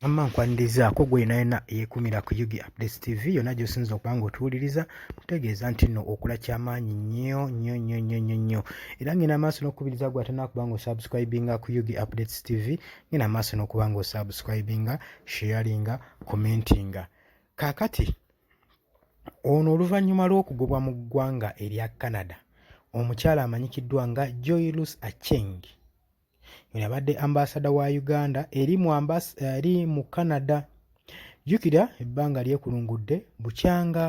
Wamma nkwanirizaako gwe yena yena eyeekuumira ku Ug Updates TV yonna gy'osinza okuba ng'otuwuliriza, nkutegeeza nti nno okola kyamaanyi nnyo nnyo nnyo nnyo nnyo nnyo era ngenda maaso n'okukubiriza gwe atannaba ng'osubscribinga ku Ug Updates TV, ngenda maaso n'okuba ng'osubscribinga, sharinga, commentinga. Kaakati ono oluvannyuma lw'okugobwa mu ggwanga erya Canada, omukyala amanyikiddwa nga Joy Lucy Acheng Ono abadde ambasada wa Uganda eri mu eri mu Canada. Jjukira ebbanga lyekulungudde bukyanga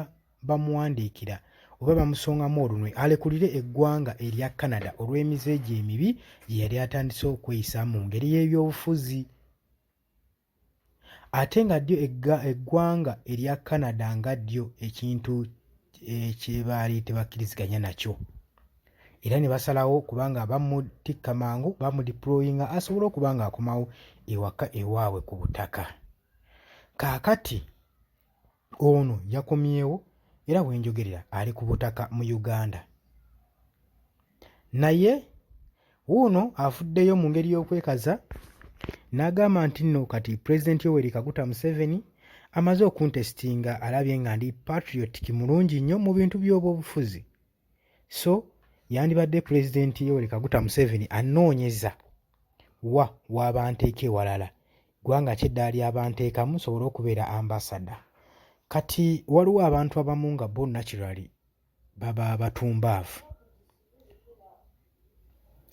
bamuwandiikira oba bamusongamu olunwe alekulire eggwanga erya Canada olw'emize gye emibi gye yali atandise okweyisa mu ngeri y'ebyobufuzi. Ate nga ddyo eggwanga erya Canada nga ddyo ekintu kye baali tebakkiriziganya nakyo era ne basalawo kubanga bamutikka mangu bamudiployinga asobole okuba ng'akomawo ewaka ewaabwe ku butaka. Kaakati ono yakomyewo era wenjogerera ali ku butaka mu Uganda naye wuuno avuddeyo mu ngeri y'okwekaza n'agamba nti nno kati pulezidenti Yoweri Kaguta Museveni amaze okuntesitinga alabye nga ndi patriotic mulungi nnyo mu bintu by'obwobufuzi so yandibadde pulezidenti Yoweri Kaguta Museveni anoonyeza wa w'abanteeka ewalala ggwanga ki eddala ly'abanteekamu nsobole okubeera ambasada kati waliwo abantu abamu nga bo naturally baba batumbaavu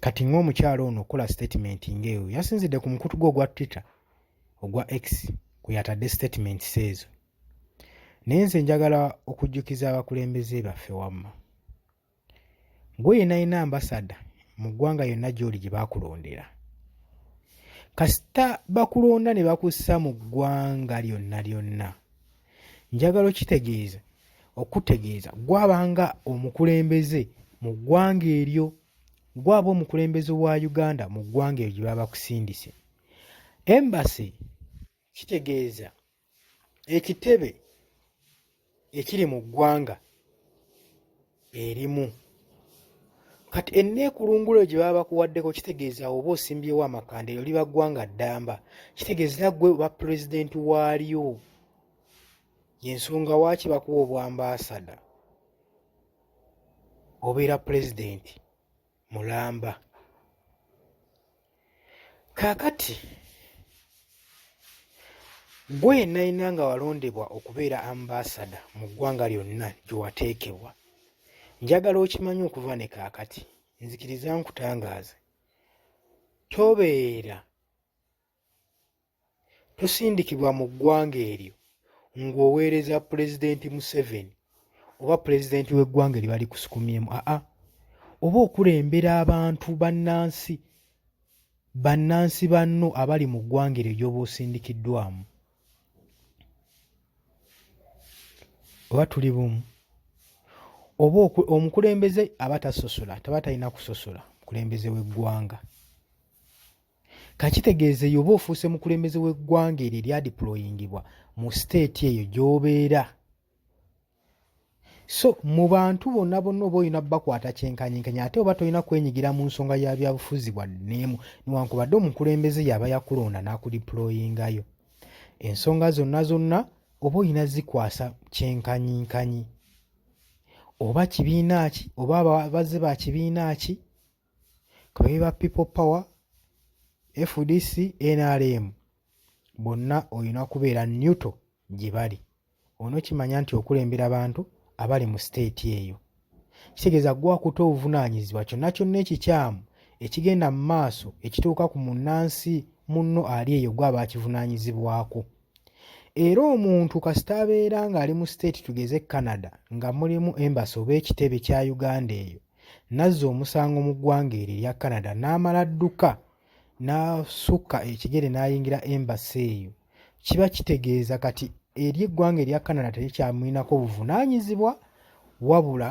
kati ng'omukyala ono okukola sitatimenti ng'eyo yasinzidde ku mukutu gwe ogwa Twitter ogwa X kwe yatadde sitatimenti ezo naye nze njagala okujjukiza abakulembeze baffe wamma gwe yenna yenna ambasada mu ggwanga yonna gy'oli gye bakulondera kasita bakulonda ne bakussa mu ggwanga lyonna lyonna njagala okitegeeza okutegeeza gwabanga omukulembeze mu ggwanga eryo gwaba omukulembeze wa Uganda mu ggwanga eryo gye baba bakusindise embassy kitegeeza ekitebe ekiri mu ggwanga erimu kati enneekulungulo gye baba bakuwaddeko kitegeeza oba osimbyewo amakanda eryo liba ggwanga ddamba kitegeeza gwe oba pulezidenti waalyo yensonga waaki bakuwa obwambaasada obeera pulezidenti mulamba Kaakati gwe yenna yenna nga walondebwa okubeera ambasada mu ggwanga lyonna gye wateekebwa, njagala okimanye okuva ne kaakati, nzikiriza nkutangaaze, tobeera Tosindikibwa mu ggwanga eryo ng'oweereza Pulezidenti Museveni oba pulezidenti w'eggwanga eryo balikusukumyemu aa oba okulembera abantu bannansi bannansi banno abali mu ggwanga eryo gy'oba osindikiddwamu. Oba tuli bumu? Oba omukulembeze aba tasosola, taba talina kusosola mukulembeze w'eggwanga. Kakitegeeza eyo oba ofuuse mukulembeze w'eggwanga eryo eryadiployingibwa mu siteeti eyo gy'obeera. So mu bantu bonna bonna oba olina bakwata kyenkanyenkanye ate oba tolina kwenyigira mu nsonga ya byabufuzi bwa nneemu newankubadde omukulembeze yaba yakulonda n'akudiployingayo. Ensonga zonna zonna oba olina zikwasa kyenkanyinkanyi oba kibiina ki oba abazze ba kibiina ki kababe ba People Power, fdc, nrm bonna olina kubeera neutral gye bali. Onokimanya nti okulembera bantu abali mu state eyo. Kitegeeza gwe akutte obuvunaanyizibwa kyonna kyonna ekikyamu ekigenda mu maaso ekituuka ku munnansi munno ali eyo gwe aba akivunaanyizibwako. Era omuntu kasita abeera ng'ali mu state tugeze Canada nga mulimu embassy oba ekitebe kya Uganda eyo n'azza omusango mu ggwanga eryo erya Canada n'amala adduka n'asukka ekigere n'ayingira embassy eyo kiba kitegeeza kati eri eggwanga erya Canada terikyamulinako buvunaanyizibwa wabula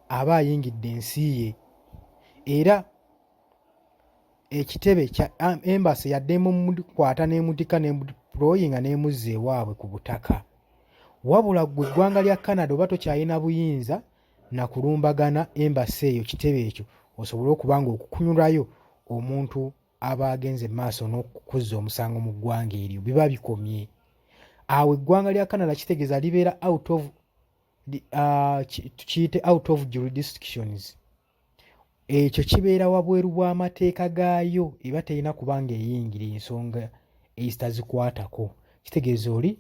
aba ayingidde ensi ye era ekitebe kya embassy yadde emukwata n'emutika n'emudeployinga n'emuzza ewaabwe ku butaka wabula ggwe eggwanga lya Canada oba tokyalina buyinza na kulumbagana embassy eyo kitebe ekyo osobole okuba nga okukunyulayo omuntu aba agenze mu maaso n'okuzza omusango mu ggwanga eryo biba bikomye. Awo eggwanga lya Canada kitegeeza libeera out of tukiyite out of jurisdictions. Ekyo kibeera wabweru bw'amateeka gaayo, eba terina kuba ng'eyingira ensonga ezitazikwatako. Kitegeeza oli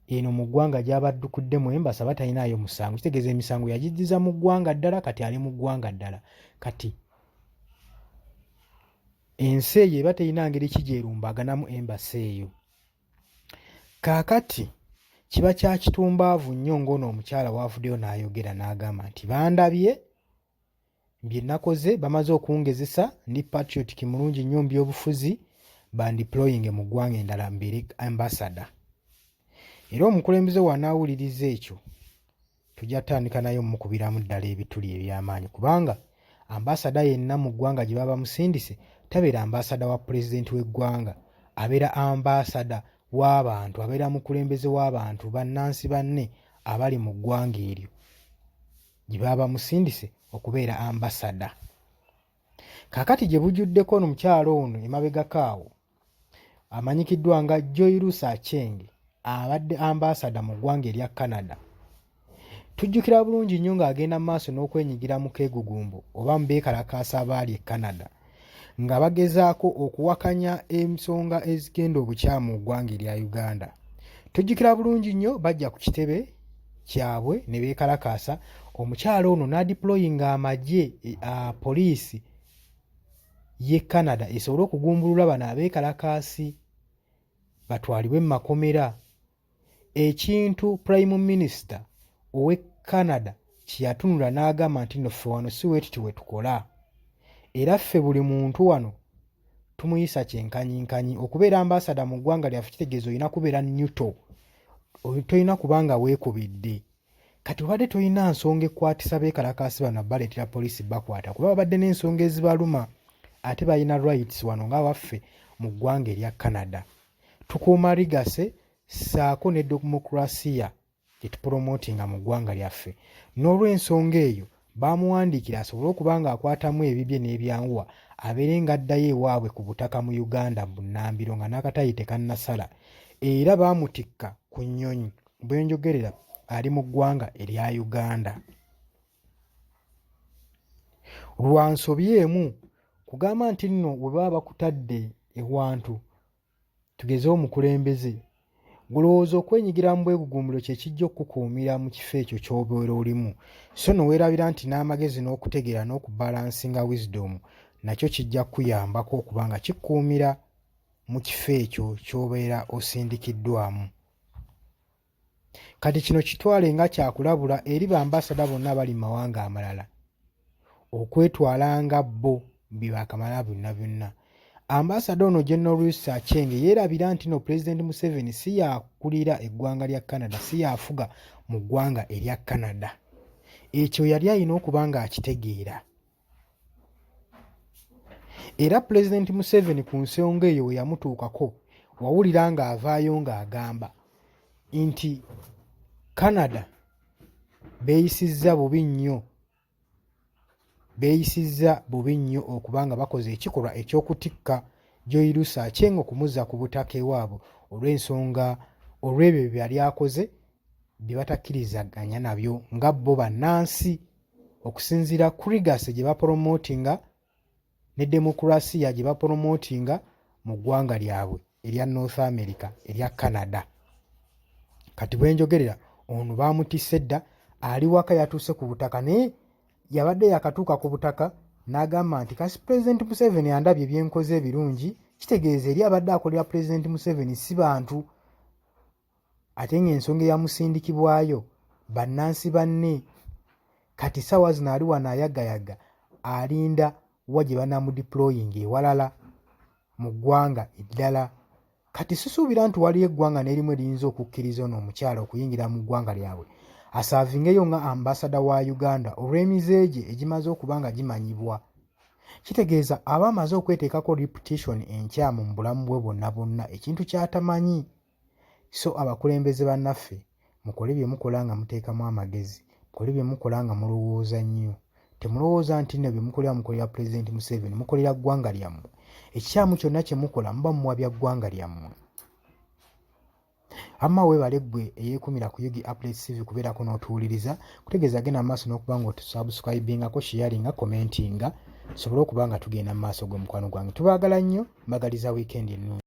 eno mu ggwanga gy'abaddukudde mu embassy aba talinaayo musango, kitegeeza emisango yagiddiza mu ggwanga ddala, kati ali mu ggwanga ddala. Kati ensi eyo eba terina ngeri ki gyerumbaganamu embassy eyo. Kaakati kiba kya kitumbaavu nnyo ng'ono omukyala w'avuddeyo n'ayogera n'agamba nti bandabye bye nakoze, bamaze okungezesa, ndi patriotic mulungi nnyo mu byobufuzi, bandeployinge mu ggwanga endala mbeere ambassador. Era omukulembeze w'anaawuliriza ekyo tujja kutandika naye omukubiramu ddala ebituli eby'amaanyi, kubanga ambasada yenna mu ggwanga gye baba bamusindise tabeera ambasada wa pulezidenti w'eggwanga, abeera ambasada w'abantu, abeera mukulembeze w'abantu bannansi banne abali mu ggwanga eryo gye baba bamusindise okubeera ambasada. Kaakati gye bujuddeko ono omukyala ono emabegako awo amanyikiddwa nga Joy Ruth Aceng abadde ambasada mu ggwanga erya Canada. Tujjukira bulungi nnyo ng'agenda mu maaso n'okwenyigira mu keegugumbo oba mu beekalakaasa abaali e Canada nga bagezaako okuwakanya ensonga ezigenda obukyamu mu ggwanga erya Uganda. Tujjukira bulungi nnyo bajja ku kitebe kyabwe ne beekalakaasa, omukyala ono n'adiployinga amagye a poliisi y'e Canada esobole okugumbulula bano abeekalakaasi batwalibwe mu makomera, ekintu Prime Minister ow'e Canada kye yatunula n'agamba nti nno ffe wano si wetuti we tukola era ffe buli muntu wano tumuyisa kyenkanyinkanyi. Okubeera ambasada mu ggwanga lyaffe kitegeeza olina kubeera neutral, tolina kuba nga weekubidde. Kati obadde tolina nsonga ekwatisa beekalakaasi bano baleetera poliisi bakwata kuba babadde n'ensonga ezibaluma ate balina rights wano nga waffe mu ggwanga erya Canada. Tukuuma legacy ssaako ne demokurasiya gye tupromotinga mu ggwanga lyaffe. N'olw'ensonga eyo baamuwandiikira asobole okuba ng'akwatamu ebibye n'ebyanguwa abeere ng'addayo ewaabwe ku butaka mu Uganda bunnambiro nga n'akatayi tekannasala era baamutikka ku nnyonyi bwe njogerera ali mu ggwanga erya Uganda. Lwa nsobi emu kugamba nti nno bwe baba bakutadde ewantu tugeze omukulembeze gulowooza okwenyigira mu bwegugumbuliro kye kijja okukukuumira mu kifo ekyo ky'obeera olimu, so no weerabira nti n'amagezi n'okutegeera n'okubalansinga wisdom nakyo kijja kukuyambako okuba nga kikukuumira mu kifo ekyo ky'obeera osindikiddwamu. Kati kino kitwale nga kyakulabula eri bambasada bonna abali mu mawanga amalala okwetwala nga bo bye bakamala byonna byonna. Ambasada ono General Ruth Aceng yeerabira nti no Pulezidenti Museveni si yakulira eggwanga lya Canada, si yafuga mu ggwanga erya Canada. Ekyo yali alina okuba ng'akitegeera. Era Pulezidenti Museveni ku nsonga eyo we yamutuukako wawulira ng'avaayo ng'agamba nti Canada beeyisizza bubi nnyo, beeyisizza bubi nnyo okuba nga bakoze ekikolwa eky'okutikka Joy Ruth Aceng okumuzza ku butaka ewaabwe olw'ensonga olw'ebyo bye yali akoze bye batakkirizaganya nabyo nga bo bannansi okusinziira ku legacy gye baporomotinga ne demokulasiya gye baporomotinga mu ggwanga lyabwe erya North America erya Canada. Kati bwenjogerera ono baamutisse dda, ali waka yatuuse ku butaka naye yabadde yakatuuka ku butaka n'agamba nti kasi Pulezidenti Museveni andabye byenkoze ebirungi, kitegeeza eri abadde akolera Pulezidenti Museveni si bantu ate ng'ensonga eyamusindikibwayo bannansi banne. Kati ssaawa zino ali wano ayagayaga alinda wa gye banamudeployinga ewalala mu ggwanga eddala. Kati sisuubira nti waliyo eggwanga n'erimu eriyinza okukkiriza ono omukyala okuyingira mu ggwanga lyabwe asaavingeyo nga ambasada wa Uganda olw'emize gye egimaze okuba nga gimanyibwa. Kitegeeza aba amaze okweteekako reputation enkyamu mu bulamu bwe bwonna bwonna ekintu ky'atamanyi. So abakulembeze bannaffe mukole bye mukola nga muteekamu amagezi, mukole bye mukola nga mulowooza nnyo. Temulowooza nti nno bye mukolera mukolera Pulezidenti Museveni, mukolera ggwanga lyammwe. Ekikyamu kyonna kye mukola muba muwabya ggwanga lyammwe. Amma weebale ggwe eyeekumira ku Ug Updates TV kubeerako n'otuwuliriza. Kutegeeza genda mu maaso n'okuba nga otusubscribingako, sharinga, commentinga tusobole okuba nga tugenda mu maaso gwe mukwano gwange. Tubaagala nnyo, mbagaliza weekend ennungi.